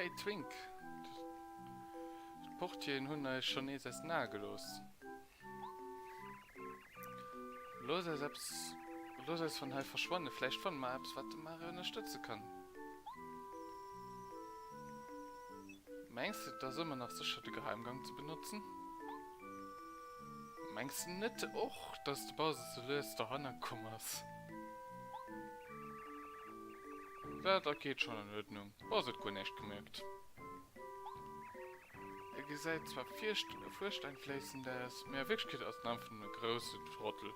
Hey Twink, d'Portieren hunn eis schonn nees aus den Ae gelooss. Looss eis eppes, looss eis vun hei verschwannen, vläicht fanne mer eppes, wat de Mario ënnerstëtze kann. Mengs de, et ass ëmmer nach sécher, de Geheimgang ze benotzen? Mengs de net och, dass de Bowser sou lues dohanner komm ass? Dat da geet schonn an Uerdnung. Bass huet guer näischt gemierkt. E gesäit zwar fuerchteinfléissend aus, mee a Wierklechkeet ass en einfach nëmmen e groussen Trottel.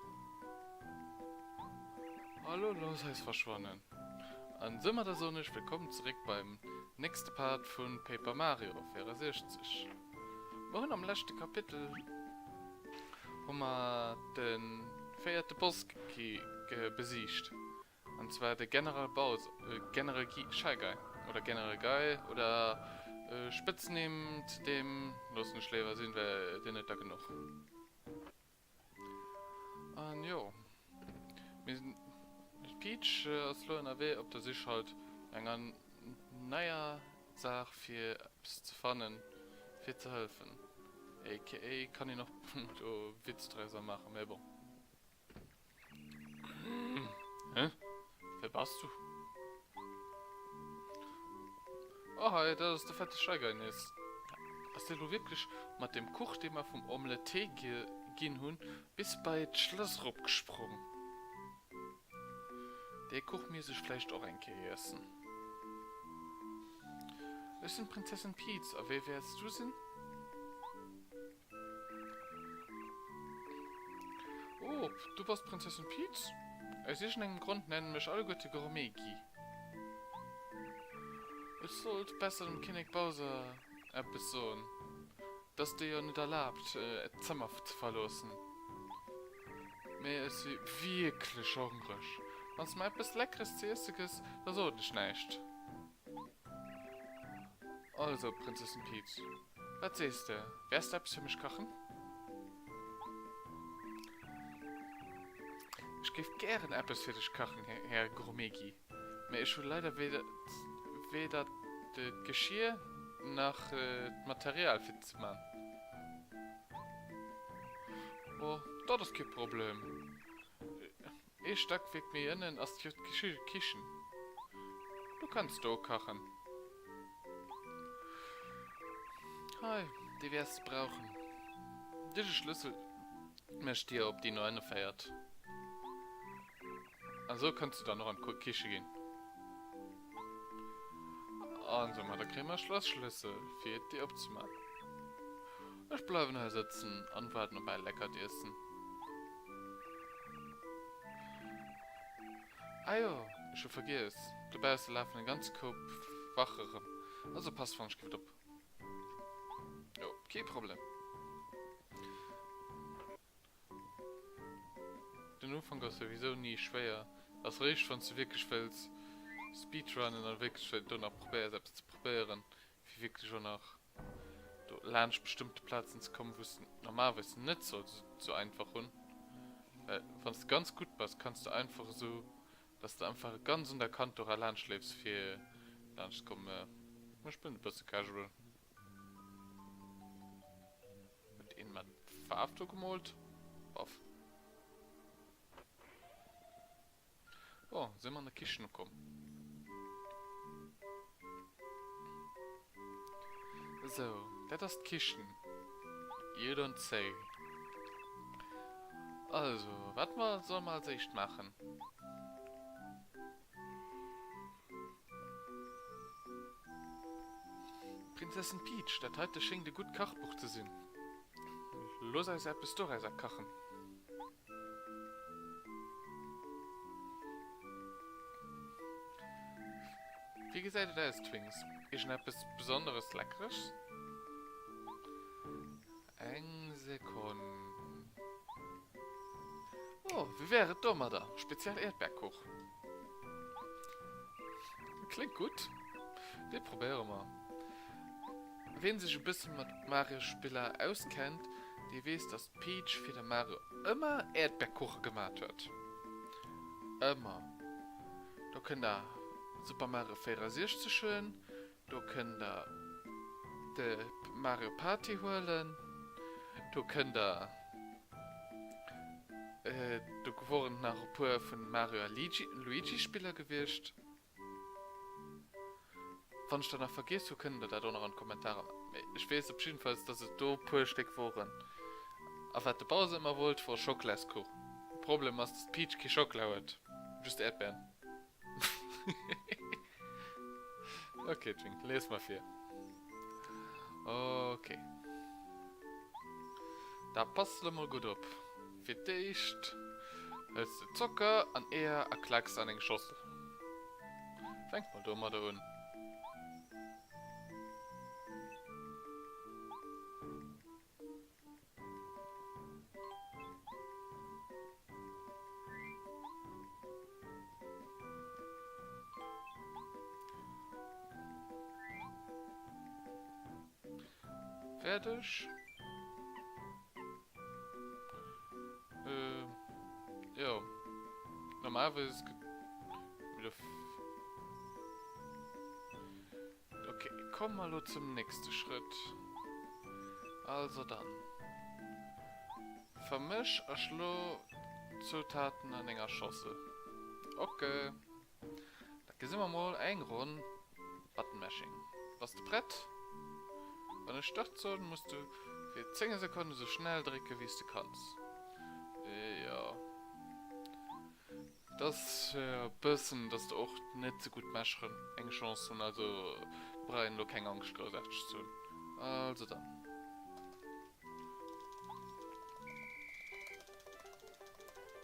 A lo looss eis verschwannen. An soumadder soen ech wëllkomm zeréck beim nächste Part vun Paper Mario 64. Mer hunn am leschte Kapitel hu mer de véierte Boss besiegt. An zwar de General Bowser, General Guy, Shy Guy oder General Guy oder Spëtznimm zu deem loossen ech léiwer sinn, well deen huet der genuch. An jo, mir sinn, d'Peach ass lo ënnerwee op der Sich halt no enger neier Saach fir eppes ze fannen fir ze hëllefen, aka kann een och do Witz drauser maachen, mä bon. Hä? Wer bass du? Oh hei, dat ass de fette Shy Guy nees. Ass dee lo wierklech mat deem Kuch, dee mer vum Omelette ginn hunn, bis bei d'Schlass eropgesprong? Dee Kuch misst ech vläicht och eng Kéier iessen. Ech sinn d'Prinzessin Peach, a wee wäerts du sinn? Oh, du bass d'Prinzessin Peach? Aus iergendengem Grond nennen mech alleguerte Gourmet Guy. Ech sollt besser dem Kinnek Bowser eppes soen. Et ass dir jo net erlaabt, d'Zëmmer ze verloossen. Mee ech si wierklech hongreg. Wann s de mer eppes Leckeres ze iesse gëss, da soen ech näischt. Also, Prinzessin Peach, wat sees de? Wäers de eppes fir mech kachen? Ech géif gären eppes fir dech kachen, Här Gourmetgi, mä ech hu leider weder d'Geschier nach d'Material fir et ze man. Oh, dat ass kee Problem. Ee Stackwierk méi ënnen ass jo d'Kichen. Du kanns do kachen. Hei, déi wäers de brauchen. Dëse Schlëssel mécht d'Dier op, déi no ënne féiert. An esou kanns du dann och an d'Kiche ginn. An soumadder kréie mer e Schlassschlëssel, fir d'Dier opzemaachen. Ech bleiwen hei sëtzen an waarden op äi leckert Iessen. Ah jo, ech hu vergiess, dobausse lafen e ganze Koup Wache rëm, also pass wann-ech-gift op. Jo, kee Problem. Den Ufank ass souwisou ni schwéier, ass réischt wanns du wierklech wëlls speedrunnen an wierklech do nach probéiers eppes ze probéieren fir wierklech och nach do laanscht bestëmmte Plazen ze kommen wous de normalerweis net solls sou einfach hunn, well wanns de ganz gutt bass kanns de einfach esou dass de einfach ganz un der Kant dora laanscht leefs fir laanscht ze kommen. Mä ech spillen e bësse casual. Huet een mat Faarf do gemoolt? Boff. Bon, si mer an der Kichen ukomm. Sou, dat ass d'Kichen. You don't say. Also, wat mer solle mer als éischt maachen? Prinzessin Peach, dat heite schéngt e gutt Kachbuch ze sinn. Looss eis eppes dorauser kachen. Wéi gesäit et aus, Twinks? Iergendeppes besonneres Leckeres? Eng Sekonn. Oh, wéi wär et domadder? Spezial Äerdbeerkuch. Kléngt gutt. Dee probéiere mer. Ween sech e bësse mat Mario-Spiller auskennt, dee weess, dass d'Peach fir de Mario ëmmer Äerdbeerkuche gemat huet. Ëmmer. Do kënnt der Super Mario 64 hunn. Do kënnt der de Mario Party huelen. Do kënnt der, do woren nach e puer vun Mario a Luigi Spiller gewiescht. Wann ech der nach vergiess hu kënnt der dat och nach an d'Kommentarer maachen. Mee ech weess op jiddefalls dass et do puer Stéck woren. A wat de Bowser ëmmer wollt wor Schocklaskuch. De Problem ass dass d'Peach kee Schockela huet, just Äerdbeeren. Ok Twink, lies mer vir. Ok. Da pass lo mol gutt op. Fir d'éischt hëls de Zocker an Eeër a klacks se an eng Schossel. Fänk mol domadder un. Fäerdeg. Äh, jo. Normalerweise Ok, komme mer elo zum nächste Schrëtt. Also dann. Vermësch a schlo d'Zutaten an enger Schossel. Ok. Da gesi mer mol eng Ronn Button Mashing. Bass de prett? Wann ech Start soen, muss du fir 10 Sekonne sou schnell drécke wéi s de kanns. Jo. Et ass e bëssen, dass de och net ze gutt Mecheren eng Chance hunn, also brauch een elo keng Angscht groussaarteg ze hunn. Also dann.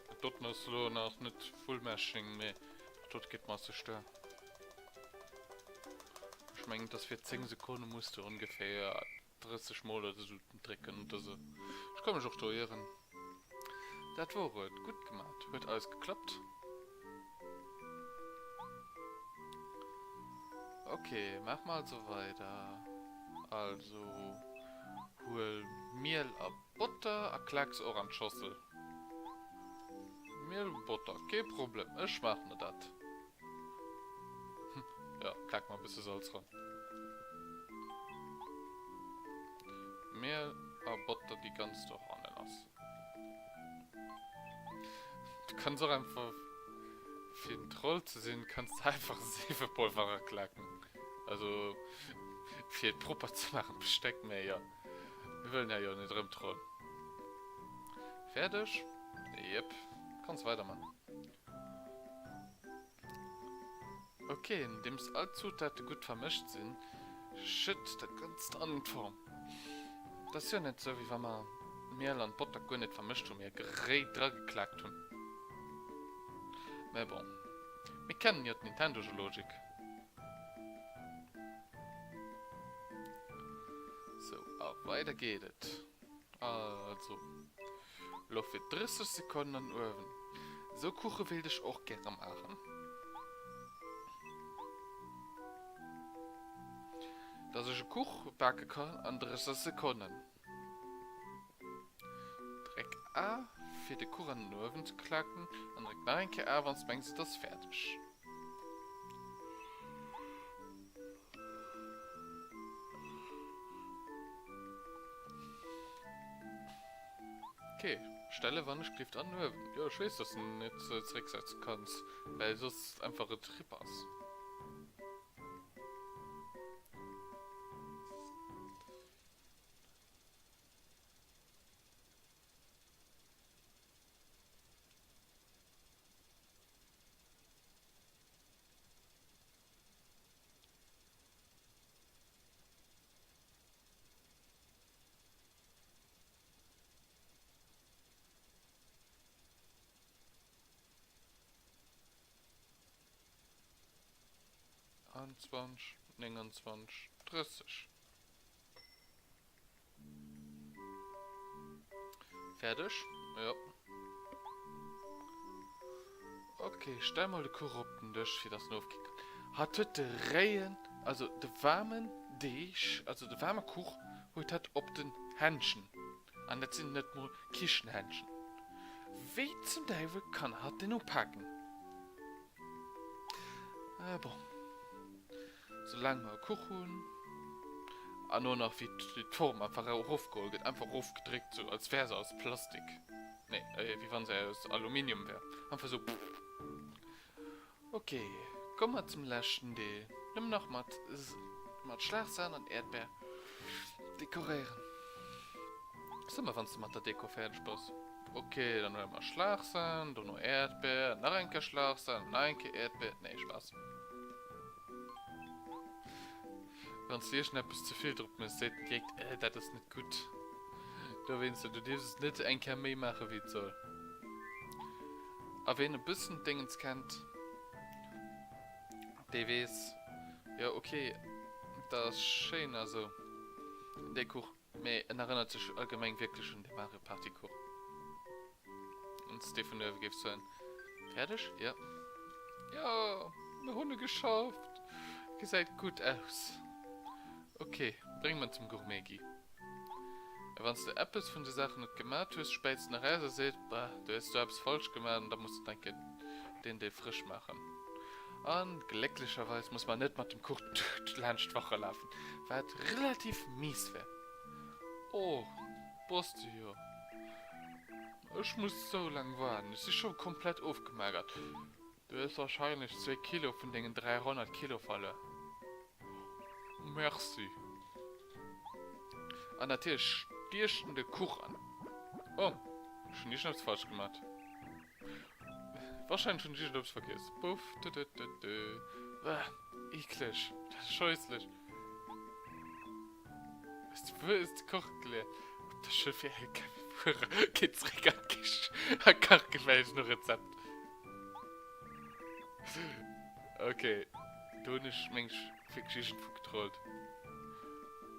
Dat doten ass elo nach net full mashing, mee dat dote geet mer sech duer. Ech mengen et ass fir 10 Sekonne muss de ongeféier 30 mol oder sou drécken oder sou. Ech ka mech och do ieren. Dat wor et. Gutt gemat. Huet alles geklappt? Ok, maache mer also weider. Also huel Miel a Botter a klak se och an d'Schossel. Miel, Botter, kee Problem, ech maachen der dat. Ja, klak mer e bësse Salz ran. Miel a Botter déi ganz dohannen ass. Du kanns och einfach, fir en Troll ze sinn, kanns de einfach Seefepolver raklaken. Also, fir et propper ze maachen, Besteck, mee jo, mir wëllen hei jo net erëmtrollen. Fäerdeg? Jep, kanns weiderman. Ok, nodeems all d'Zutate gutt vermëscht sinn, schëtt dat Ganzt an d'Form. Et ass jo net sou, wéi wa mer d'Miel an d'Botter guer net vermëscht hunn, mee réi drageklaakt hunn. Mä bon, mir kennen jo d'Nintendo-Logik. Sou, a weider geet et. Also, lo fir 30 Sekonnen an den Uewen. Esou Kuche wéilt ech och gäre maachen. Dass ech e Kuch bake kann an 30 Sekonnen. Dréck A fir de Kuch an den Uewen ze klaken an dréck nach eng Kéier A wann s mengs et ass fäerdeg. Okay, stelle wann ech Gift an den Uewen. Jo, ech weess, dass du net zerécksetzen kanns, well soss einfach et RIP ass. 21, 29, 30. Fäerdeg? Jo. Ok, stell mol de Kuch op den Dësch, fir dass en ofkillt kann. Hatt huet de réien, also de waarmen Deeg, also de waarme Kuch huet hatt op den Händschen. An dat sinn net mol Kichenhändschen. Wéi zum Däiwel kann hatt deen upaken? Äh, bon. Soulaang mer e Kuch hunn. An och nach wéi d'Form einfach erofgeholl gëtt, einfach erofgedréckt, sou als wär se aus Plastik. Nee, wéi wann se aus Aluminium wär. Einfach sou. Ok, komme mer zum leschten Deel. Nëmmen nach mat mat Schlagsahn an Äerdbär dekoréieren. So mer wanns de mat der Deko fäerdeg bass. Ok, dann huele mer Schlagsahn, dono Äerdbär, nach eng Kéier Schlagsahn, nach eng Kéier Äerdbär. Nee, Spaass. Wanns de iergendeppes ze vill drop mëss, seet en direkt, äh, dat ass net gutt. Dowéinster, du dierfs et net eng Kéier méi maache wéi et soll. A ween e bëssen d'Déngens kennt, dee weess, jo ok, dat ass schéin a sou, dee Kuch, mee en erënnert sech allgemeng wierklech un de Mario Party Kuch. Wann s de vun uewe géifs soen, Fäerdeg? Jo. Jo, mir hunn e geschafft! Gesäit gutt aus. Ok, bréng mer zum Gourmet Guy. A wann s de eppes vun de Saachen net gemat hues, späizt en eraus a seet, Bah, du hues do eppes falsch gemat an da muss de nach eng Kéier deen Deel frësch maachen. A glécklecherweis muss mer net mat dem Kuch laanscht d'Wache lafen, wat relativ mies wär. Oh, bass de jo. Ech muss sou laang waarden, ech si scho komplett ofgemagert. Du hues wahrscheinlech zwéi Kilo vun dengen 300 Kilo verluer. Merci. An natierlech stiecht en de Kuch an. Oh, ech hunn iergendeppes falsch gemat. Wahrscheinlech hunn ech iergendeppes vergiess. Puff, du du du du. Bäh, eekleg, dat ass scheußlech. Hues de wuel de Koch geléiert? Op der Schëff fir LKW fuere geet zeréck an d'Kichen a kacht gefällegst no Rezept. Ok, do hunn ech meng wierklech iergendwou getrollt.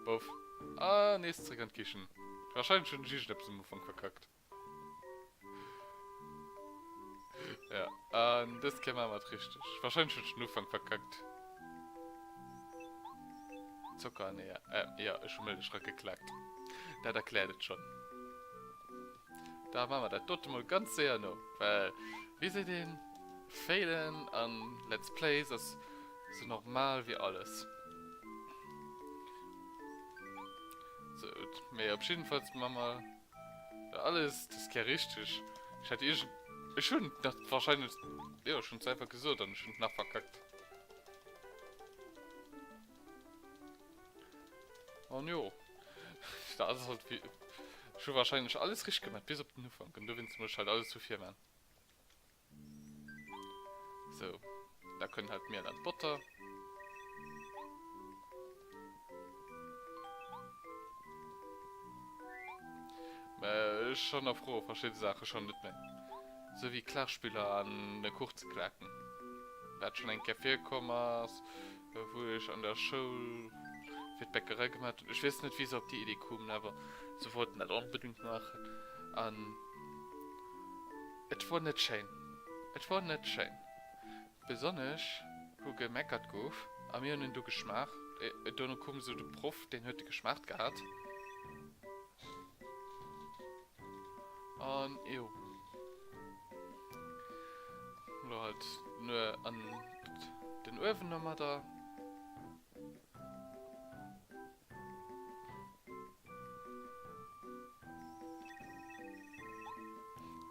Boff. A nees zeréck an d'Kichen. Wahrscheinlech hunn ech iergendeppes am Ufank verkackt. Ja, an dës Kéier maache mer et richteg. Wahrscheinlech hunn ech den Ufank verkackt. Zocker an Eeër. Äh, jo, ech hu Mëllech erageklakt. Dat erkläert et schonn. Da maache mer dat dote mol ganz séier no, well, wéi seet een, Failen an Let's Plays ass sou normal wéi alles. Sou, mee op jiddefalls maache mer Alles das ke richteg. Ech hat iergend ech hunn nach wahrscheinlech jo ech hunn es einfach gesot an ech hunn nach verkackt. An jo dat ass halt wéi ech hu wahrscheinlech alles richteg gemaach bis op den Ufank an dowéinst muss ech halt alles vu vir man. So, da kënnt halt d'Miel an d'Botter. Mä ech hannerfroe verschidde Saache schonn net méi. Sou wéi Klarspiller an de Kuch ze klaken. Wat schonn eng Kéier virkomm ass, wou ech an der Schoul fir d'Bäckerei gemaat hunn. Ech weess net wéi se op déi Idee koumen, awer se wollten dat onbedingt maachen. An et wor net schéin. Et wor net schéin. Besonnesch wou gemeckert gouf a mir hunn en du geschmaacht. Dono koum esou de Proff, deen huet e geschmaacht gehat. An jo. Lo halt nur an den Uewen domadder.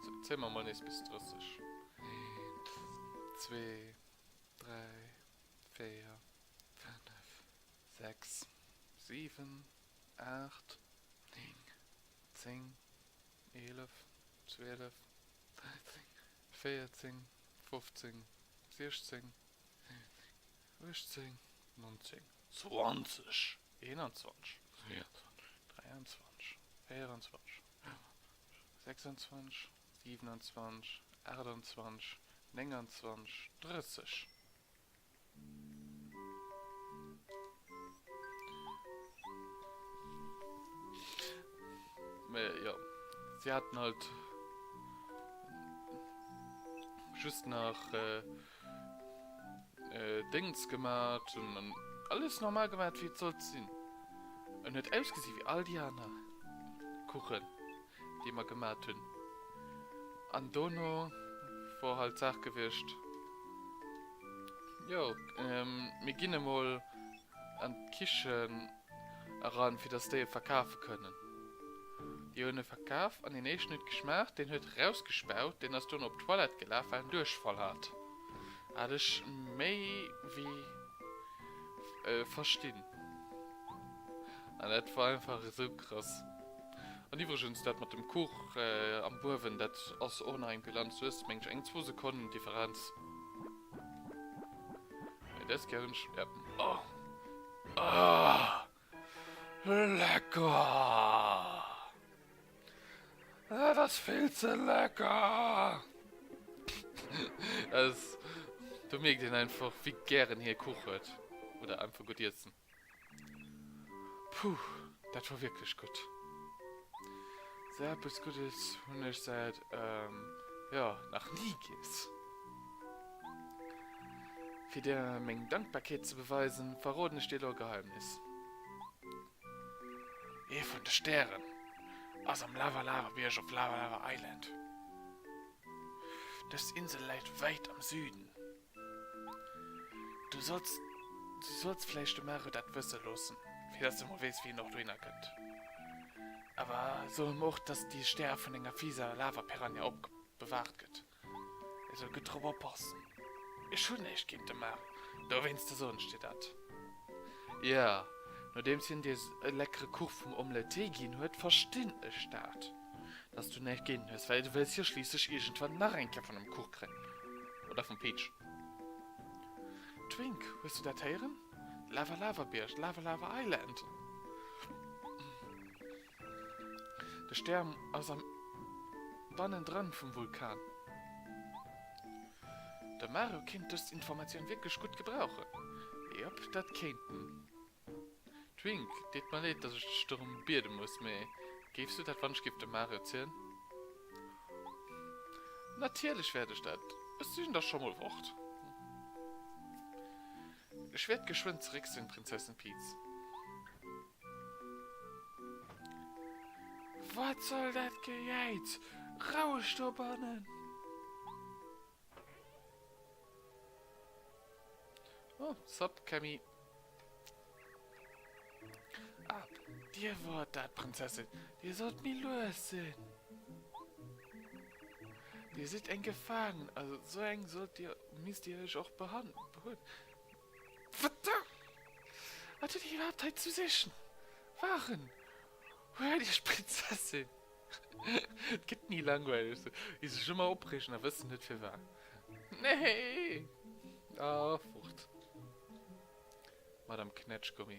So, zählen wir mal nees bis 30. 1, 2, 3, 4, 5, 6, 7, 8, 9, 10, 11, 12, 13, 14, 15, 16, 17, 18, 19, 20, 21, 22, 23, 24, 26, 27, 28, 29, 30. Mä jo, si haten halt just nach äh, äh, Dings gemaat an alles normal gemaat wéi et sollt sinn. En huet ausgesi wéi all déi aner Kuchen, déi mer gemaat hunn. An dono wor halt d'Saach gewiescht, jo, mir ginn emol. An d'Kichen eran, fir dass déi e verkafe kënnen. Déi hunn e verkaf an deen éischten huet geschmaacht, deen huet rausgespaut, deen ass dono op d'Toilette gelaf, well en Duerchfall hat. Hat ech méi wéi verstinn. An dat war einfach esou krass. An iwwregens, dat mat dem Kuch am Uewen, dat ass och nach eng Bilanz. Du hues, meng ech, eng zwou Sekonnen Differenz. Mee dës Kéier hunn ech, ja, oh, oh, lecker! Dat ass vill ze lecker! Das, do mierkt een einfach, wéi gären hie Kuch huet. Oder einfach gutt Iessen. Puh, dat war wierklech gutt. Sou eppes Guddes hunn ech säit, ähm, jo, nach ni giess. Fir dir meng Dankbarkeet ze beweisen, verroden ech dir elo e Geheimnis. Ee vun de Stären ass am Lava-Lava-Bierg op Lava-Lava Island. Dës Insel läit wäit am Süden. Du solls, du solls vläicht de Mario dat wësse loossen, fir dass e mol weess, wéi en och dohinner kënnt. Awer so em och, dass déi Stär vun enger fiser Lava-Piranha opbewaacht gëtt. E soll gutt drop oppassen. Ech hunn näischt géint de Mario, dowéinster soen ech dir dat. Jo, nodeems hien dir e leckere Kuch vum Omelette ginn huet, verstinn ech dat. Dass du näischt géint en hues, well du wëlls jo schliisslech iergendwann nach eng Kéier vun em Kuch kréien. Oder vum Peach. Twink, hues du dat héieren? Lava Lava Bierg, Lava Lava Island. De Stär ass am bannendran vum Vulkan. De Mario kéint dës Informatioun wierklech gutt gebrauchen. Jop, dat kéint en. Twink, deet mer leed dass ech dech dorem biede muss, mee géifs du dat wann ech géif dem Mario zielen? Natierlech wäert ech dat, ech sinn da scho mol fort. Ech wäert geschwënn zeréck sinn, Prinzessin Peach. Wat soll dat Gejäiz? Roueg dobannen! Oh, sup, Cammy. Ah, dir wart dat, Prinzessin. Dir sollt méi lues sinn. Dir sidd eng Gefaangen, also sou eng sollt dir, misst dir iech och behan, behuelen. Wat da? Wat huet dir iwwerhaapt hei zu sichen? Wachen! Huelt iech d'Prinzessin! Et gëtt ni langweileg, sou déi sech ëmmer opreegen a wëssen net firwat. Nee! Ah, fort. Madame Knätschgummi.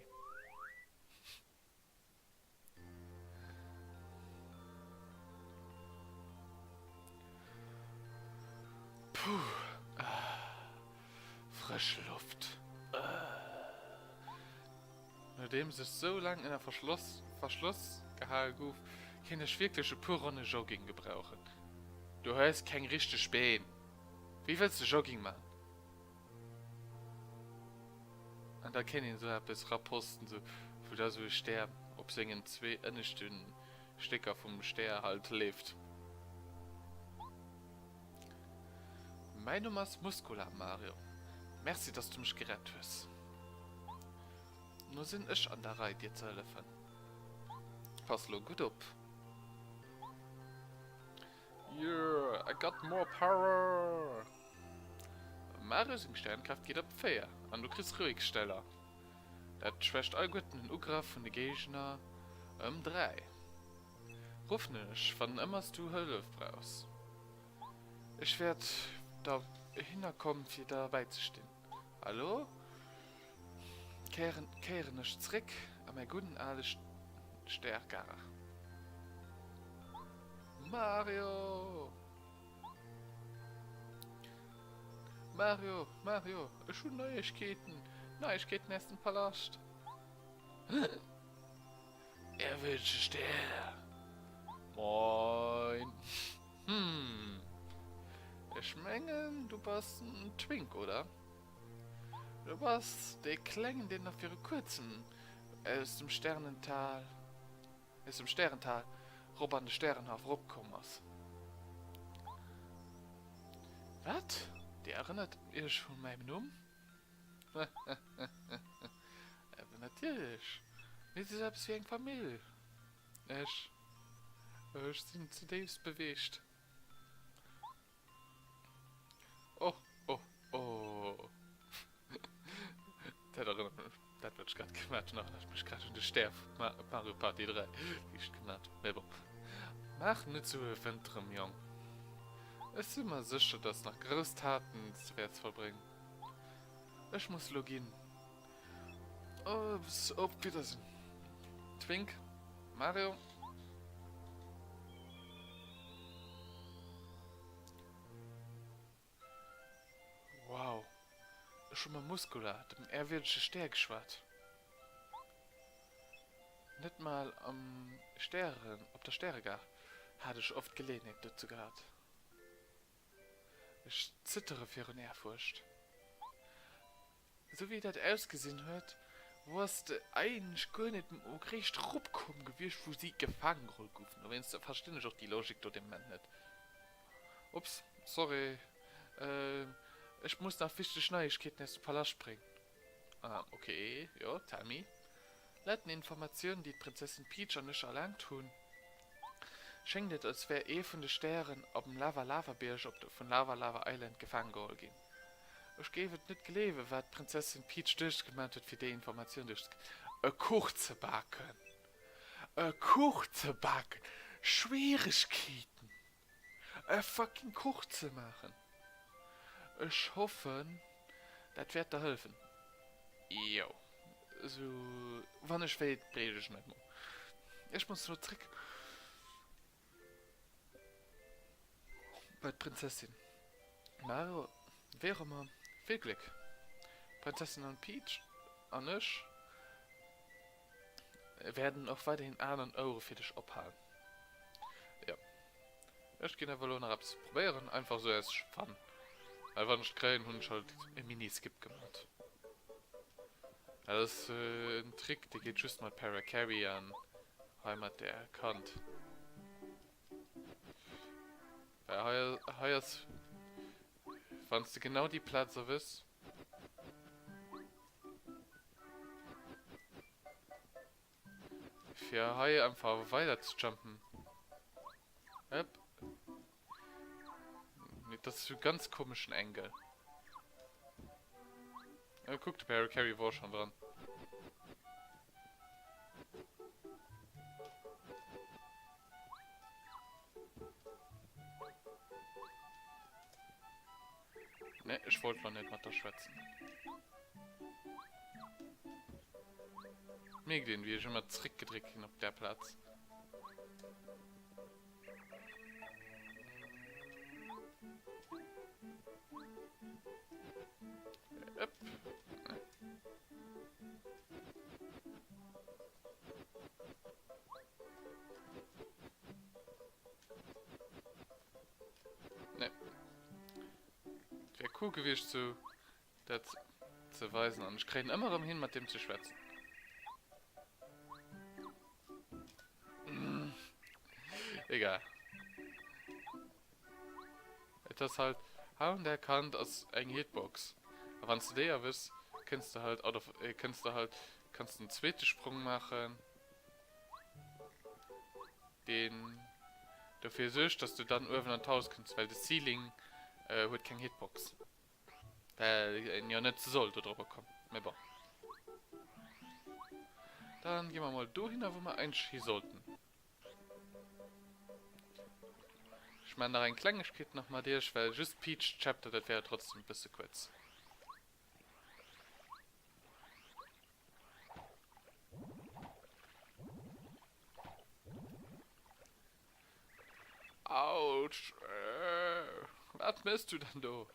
Puh. Frësch Loft. Nodeems ech sou laang ënner Verschloss Verschloss gehale gouf, kéint ech wierklech e puer Ronne Jogging gebrauchen. Du hues keng richteg Been, wéi wëlls de Jogging man? An da kéint een esou eppes raposten, sou wou da sou e Stär op sengen zwee ënneschte Stécker vum Stär halt leeft. Mäin Numm ass Muscula, Mario. Merci, dass du mech gerett hues. No sinn ech an der Rei, dir ze hëllefen. Pass lo gutt op. Yeah, I got more power! Mario seng Sternkraaft geet op 4 an du kriss Ruhigsteller. Dat schwächt alleguerten den Ugrëff vun de Géigner ëm 3. Ruff mech, wann ëmmer s du Hëllef brauchs. Ech wäert dohinner kommen, fir der bäizestinn. A lo kéieren ech zréck a mäi gudden ale Stärgar. Mario! Mario! Mario! Ech hunn Neiegkeeten! Neiegkeeten aus dem Palascht! Erwünschte Stär! Moin! Hm. Ech mengen, du bass en Twink, oder? Du bass dee Klengen, deen nach viru kuerzem aus dem Sternental, aus dem Stärental rop an de Stärenhaff ropkomm ass. Wat? Dir erënnert iech u mäin Numm? Natierlech! Mir si sou eppes wéi eng Famill. Ech. Ech sinn zudéifst beweegt. Oh, oh, oh. Dat erënnert mech, dat wat ech grad gemaat hunn, erënnert mech grad un de Stär vu Mario Party 3, déi ech gemaat hunn. Mee bon. Maach net sou e Wënd drëm, Jong. Ech si mer sécher, dass nach grouss Taten s du wäerts vollbréngen. Ech muss lo ginn. Op Wiedersinn. Twink, Mario. Wow, ech hu mam Muscula, dem ehrwierdege Stär, geschwat. Net mal am Stären, op der Stäregare hat ech oft Geleeënheet dozou gehat. Ech zittere virun Ehrfurcht. Esou wéi dat ausgesinn huet, woars de eigentlech guer net riicht ropkomm gewiescht, wou si gefaangen geholl goufen. Dowéinst verstinn ech och déi Logik do dee Moment net. Ups, sorry, ech muss nach wichteg Neiegkeeten aus dem Palascht bréngen. Ah, ok, jo, tell me. Laut den Informatiounen, déi d'Prinzessin Peach an ech erlaangt hunn, schéngt et, als wär ee vun de Stären op dem Lava-Lava-Bierg op de vun Lava Lava Island gefaangen geholl ginn. Ech géif et net gleewen, wat d'Prinzessin Peach duerchgemaat huet, fir déi Informatioun duerchzekréien. E Kuch ze baken! E Kuch ze baken! Schwieregkeeten! E fucking Kuch ze maachen! Ech hoffen, dat wäert der hëllefen. Jo, esou, wann ech wéilt, bréich ech mäi Mo. Ech muss elo zréck bei d'Prinzessin. Mario, wéi och ëmmer, vill Gléck, Prinzessin an Peach an ech wäerden och weiderhin Aen an Ouere fir dech ophalen. Jo, ech ginn awer elo nach eppes probéieren, einfach esou aus Fun, well wann ech et kréien, hunn ech halt e Mini-Skip gemat. Dat ass en Trick, dee geet just mat Parakarry an hei mat där Kant. Well hei, hei ass, wann s de genau déi Plaz erwëss. Fir hei einfach weider ze jumpen. Hëpp. Dat ass sou ganz komeschen Engel. Oh, kuck, de Parakarry wor schon dran. Ne, ech wollt lo net mat der schwätzen. Mierkt een, wéi ech ëmmer zréckgedréckt ginn op där Plaz. Upp. Ne. Wär cool gewiescht sou dat ze weisen an ech kréien ëmmer erëm hin mat deem ze schwätzen. Egal. Et ass halt hei un der Kant ass eng Hitbox a wann s de déi erwëschs kënns de halt out of kënns de halt kanns den zweete Sprong maachen. Deen dofir suergt, dass du dann uewen an d'Haus kënns, well de Ceiling huet keng Hitbox. Well een jo net soll do drop kommen. Mee bon. Dann gi mer mol dohinner, wou mer eigentlech hi sollten. Ech maachen nach eng Klengegkeet nach mat iech, well just Peach Chapter, dat wär jo trotzdem e bësse kuerz. Autsch! Wat mëss du dann do?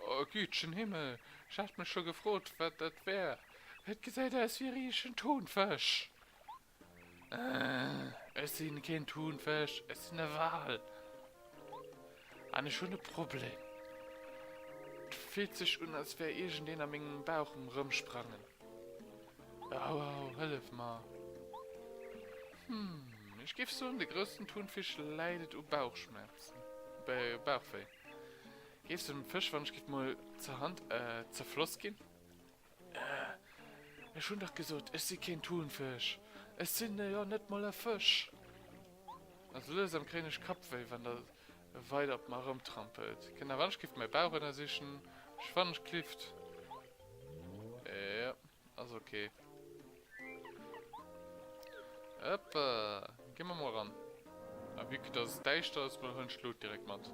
Oh Gütchen Himmel, ech hat mech scho gefrot, wat dat wär. Et gesäit aus wéi e riesegen Thunfësch. Ech sinn keen Thunfësch, ech sinn e Wal. An ech hunn e Problem. Et fillt sech un, als wär iergendeen a mengem Bauch um Rëmsprangen. Au, au, hëllef mer. Hm, Ech géif soen, de groussen Thunfisch läidet u Bauchschmerzen, Bauchwéi. Géifs de dem Fësch wann ech giff mol zur Hand, äh, zerfloss ginn? Äh, ech hunn dach gesot, ech si keen Thunfisch. Ech sinn jo net mol e Fësch. Also luesam kréien ech Kappwéi, wann der weider op mer erëmtrampelt. Kënnt der wann ech giff mäi Bauch ënnersichen? Ech fannen ech klifft. Jo, ass ok. Hoppa, gi mer mol eran. A vue que dass et däischter ass, huelen ech d'Lut direkt mat.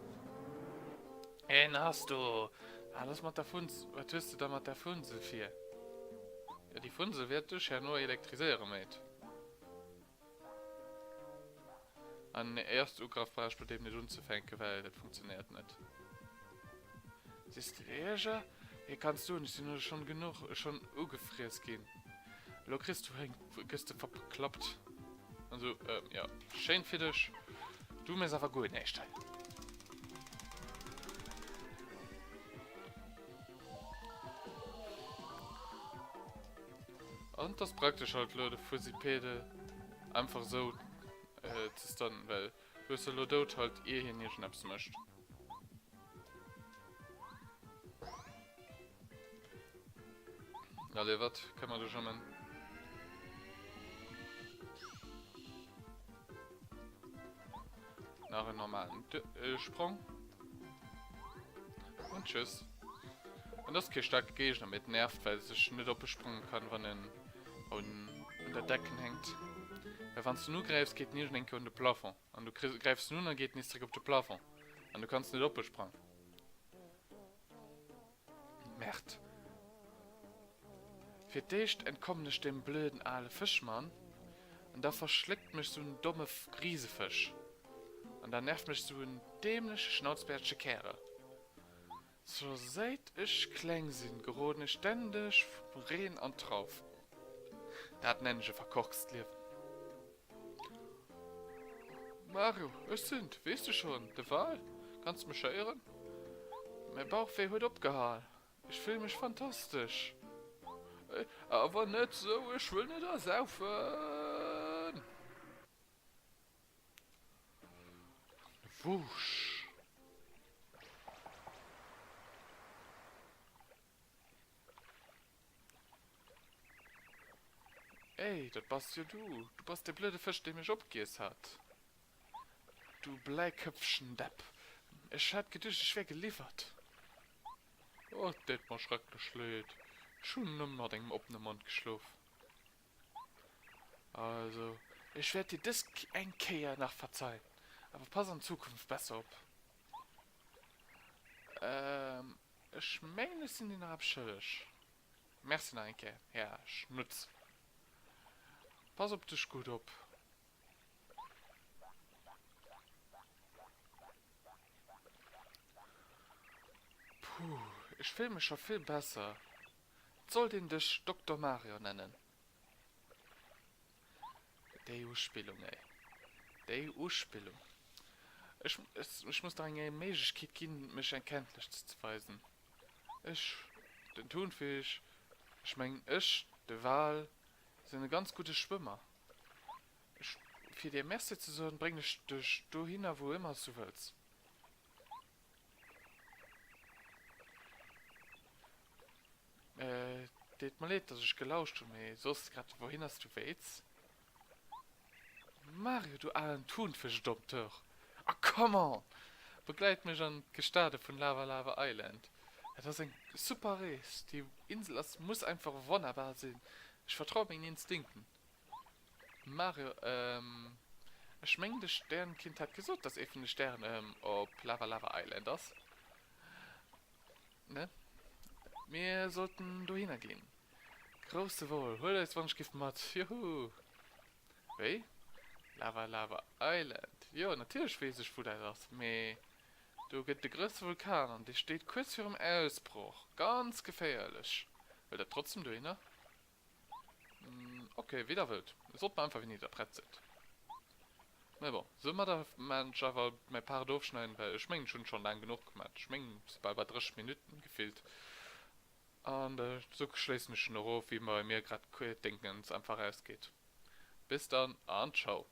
Een has du! Ah, lass mat der Funz. Wat hues de da mat der Funsel vir? Jo, déi Funsel wäert dech herno elektriséieren, Mate. An erste Ugraff brauch ech bei deem net unzefänken, well dat funktionéiert net. Siehst du Ierger? Hie kanns du, ech sinn elo schonn genuch schonn ugefriess ginn. Elo kriss du eng, gëss de verklappt. Also, ähm, ja, schéin fir dech. Du méchs awer guer näischt hei. An et ass praktesch halt elo de Fusipede einfach esou ze stunnen, well du hues elo dout halt ier hien iergendeppes mécht. Allez, wat këmmer dech ëm en. Nach en normalen Sprong. Und tschüss. An das kee starke Gegner, mee et nervt, well sech net opesprange kann, wann en un der Decken hänkt. Well wann s du en ugräifs, geet en iergend eng Kéier un de Plafond. An du gräifs en un a geet nees zeréck op de Plafond. An du kanns net opesprangen. Merde. Fir d'éischt entkommen ech deem blöden ale Fëschmann, an da verschléckt mech sou en domme Risefësch. An da nervt mech sou en dämleche schnauzbäertege Kärel. Scho säit ech kleng sinn, geroden ech ständeg vum Reen an d'Trauf. Dat nennen ech e verkorkst Liewen. Mario, ech sinn, weess de schonn, de Wal. Kanns de mech héieren? Mäi Bauchwéi huet opgehal. Ech fillen mech fantastesch. Awer net sou, ech wëll net ersaufen! Wusch! Ey, dat bass jo du! Du bass dee blöde Fësch, dee mech opgiess hat! Du bläiköpfchen Depp! Ech hat geduecht, ech wär geliwwert! Oh, et deet mer schrecklech leed. Ech hunn nëmme mat engem oppene Mond geschlof. Also, ech wäert dir dës eng Kéier nach verzeien, awer pass an Zukunft besser op. Ähm, ech mengen, ech sinn dir nach eppes schëlleg. Merci nach eng Kéier, Här Schnutz. Pass op dech gutt op. Puh, ech fill mech scho vill besser. Et sollt een dech Dokter Mario nennen. Déi Uspillung, ey. Déi Uspillung. Ech, ech muss dach eng Méiglechkeet ginn, mech erkenntlech ze weisen. Ech, den Thunfisch, ech mengen ech, de Wal, sinn e ganz gudde Schwëmmer. Ech, fir dir Merci ze soen, bréngen ech dech dohinner, wou ëmmer s du wëlls. Et deet mer leed, dass ech gelauscht hunn, mee soss grad wouhinner s du wéits. Mario, du alen Thunfëschdompteur! Ah, come on! Begleit mech an d'Gestade vun Lava Lava Island. Dat ass eng super Rees. Déi Insel ass muss einfach wonnerbar sinn. Ech vertraue mengen Instinkten. Mario, ehm, ech mengen de Sternkind hat gesot, dass ee vun de Stären, ehm, op Lava Lava Island ass. Ne? Mir sollten dohinner ginn. Grousse Wol, huel eis Wonschgift mat. Juhu! Wéi? Lava Lava Island. Jo, natierlech weess ech, wou dat ass, mee do gëtt de grousse Vulkan an dee steet kuerz virum Ausbroch. Ganz geféierlech. Wëllt der trotzdem dohinner? Ok, wéi der wëllt. Sot mer einfach wéini der prett sidd. Mä bon, soumadder maan ech awer mäi Part ofschneiden, well ech mengen ech hunn schon laang genuch gemaat. Ech mengen et si bal bei 30 Minuten gefillt. An esou schléissen ech en och of, wéi bei mir grad d'Déngens einfach ausgeet. Bis dann an ciao.